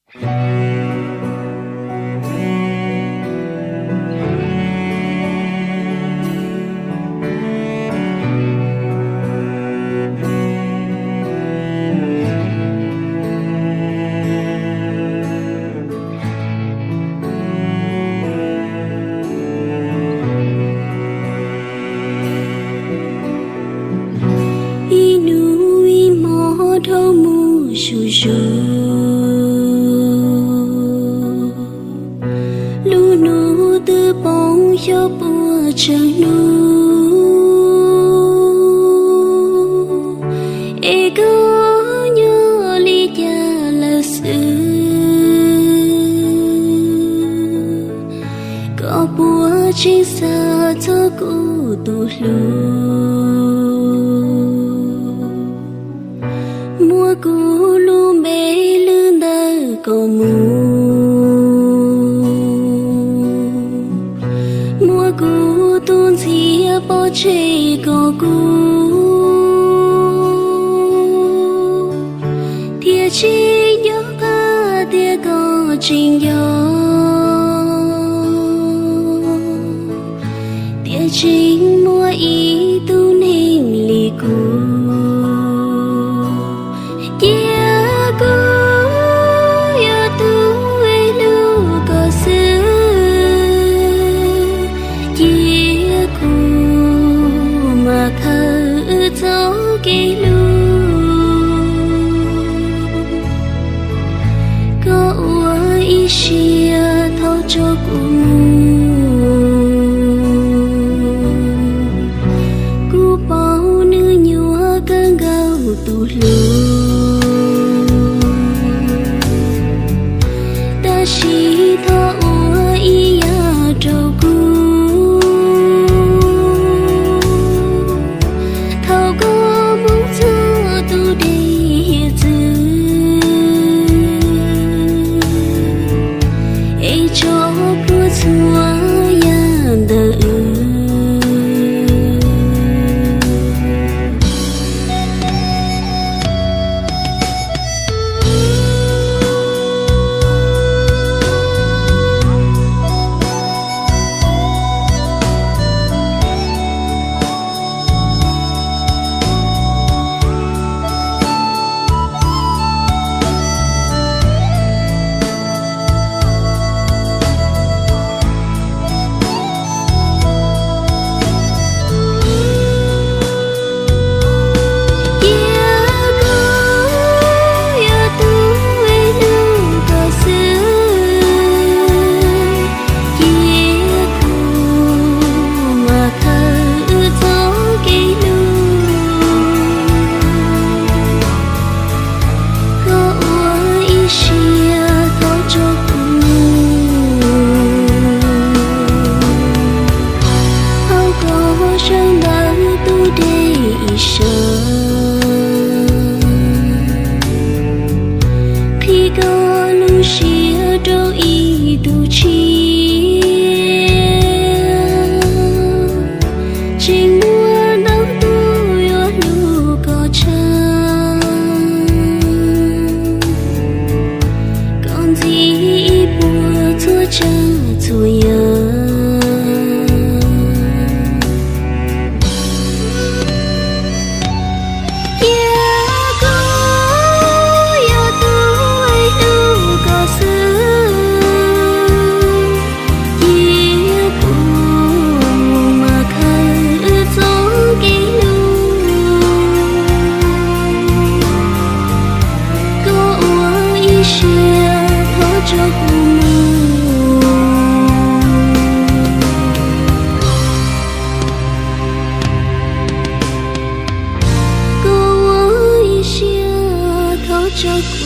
Ib hnub ib hmo dhau mus zuj zus, lub hnub twb poob xyov puas tsawg hnub, es koj nyob li cas lawm xwb? Koj puas tseem xav txog kuv tus hlub? Muab kuv lub npe lwb ntawm koj mus, muab kuv tus ntxhiab pov tseg kom kub, thiaj tsis nco qab tias koj tseem nco, tias tseem muaj ib tug neeg li kuv. Cia kuv yog tus hlub koj xwb, cia kuv mam khaws wb txoj kev hlub. Koj ua ib siab thov tso kuv mus, kuv paub nws nyuaj kawg nkaus tus hlub, tab sis thov ua ib yam rau kuv. Thaum koj mus txog tus dej hiav txwv, es tso plhuav txhua yam ntawm wb. Cia kuv yog tus hlub koj xwb, cia kuv mam khaws wb txoj kev hlub. Koj ua ib siab thov tso kuv mus, hauv koj sawv ntawm tus dej ib sawv, qhib koj lub siab rau ib tug tshiab. Tseem muaj ntau tus yuav hlub koj tshaj, koj ntxiv ib puas txhua tsav txhua yam. Cia kuv yog tus hlub koj xwb, cia kuv mam khaws wb txoj kev hlub. Koj ua ib siab thov tso kuv mus, koj ua ib siab thov tso kuv